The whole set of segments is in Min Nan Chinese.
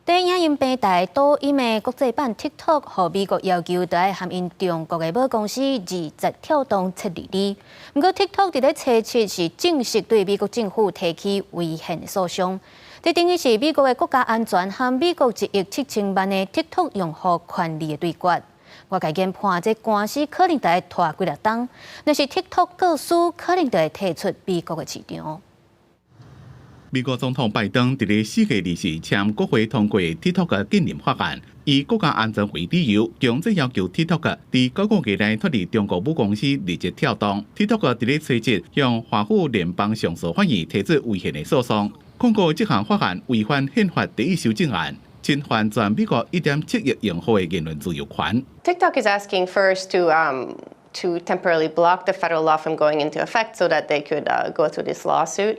佇影音平台抖音的國際版 TikTok，予美國要求著愛和𪜶中國的母公司字節跳動切二字。毋過 TikTok 佇咧初七是正式對美國政府提起違憲訴訟，這等於是美國的國家安全和美國1億7千萬的 TikTok 用戶權利的對決。外界研判這官司可能會拖幾若冬，若是 TikTok 告輸，可能就會退出美國的市場。美國總統拜登佇咧4月20簽國會通過 TikTok 的禁令法案，以國家安全為理由，強制要求 TikTok 佇9個月內脫離中國母公司字節跳動。TikTok 佇咧初七向華府聯邦上訴法院提出違憲的訴訟，控告這項法案違反憲法第一修正案，侵犯全美國1.7億用戶的言論自由權。 TikTok is asking first to temporarily block the federal law from going into effect so that they could go through this lawsuit.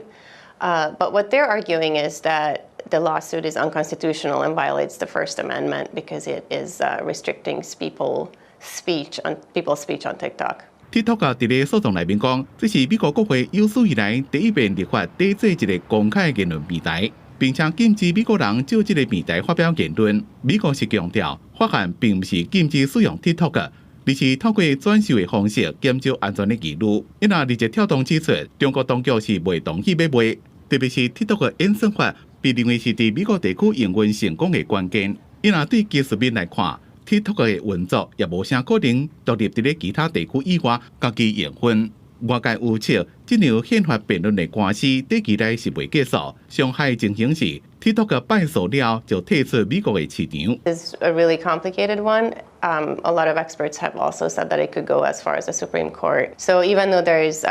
But what they're arguing is that the lawsuit is unconstitutional and violates the First Amendment because it is restricting people's speech on TikTok. TikTok 佇咧訴訟內面講，這是美國國會有史以來第一遍立法抵制一個公開言論平台，並且禁止美國人藉這個平台發表言論。美國是強調，法案並毋是禁止使用 TikTok，而是透過轉售的方式減少安全的疑慮。因為字節跳動指出，中國當局是袂同意欲賣。特別是 TikTok 的演算法被認為是佇美國地區營運成功的關鍵。因而對技術面來看，TikTok 的運作也無啥可能獨立佇咧其他地區以外，家己營運。外界預測，這場憲法辯論的官司短期內是袂結束。上海情形是，TikTok 敗訴了就退出美國的市場。 It's a really complicated one. A lot of experts have also said that it could go as far as the Supreme Court. So even though there is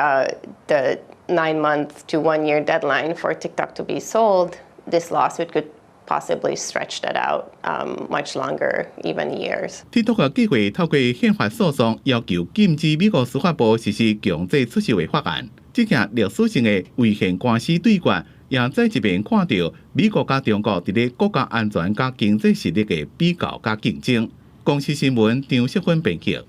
the 9-month to 1-year deadline for TikTok to be sold, this lawsuit could possibly stretch that out much longer, even years. TikTok 計劃透過憲法訴訟，要求禁止美國司法部實施強制出售的法案。這件歷史性的違憲官司對決，也再一遍看著美國佮中國佇咧國家安全佮經濟實力的比較佮競爭。公視新聞張淑芬編輯。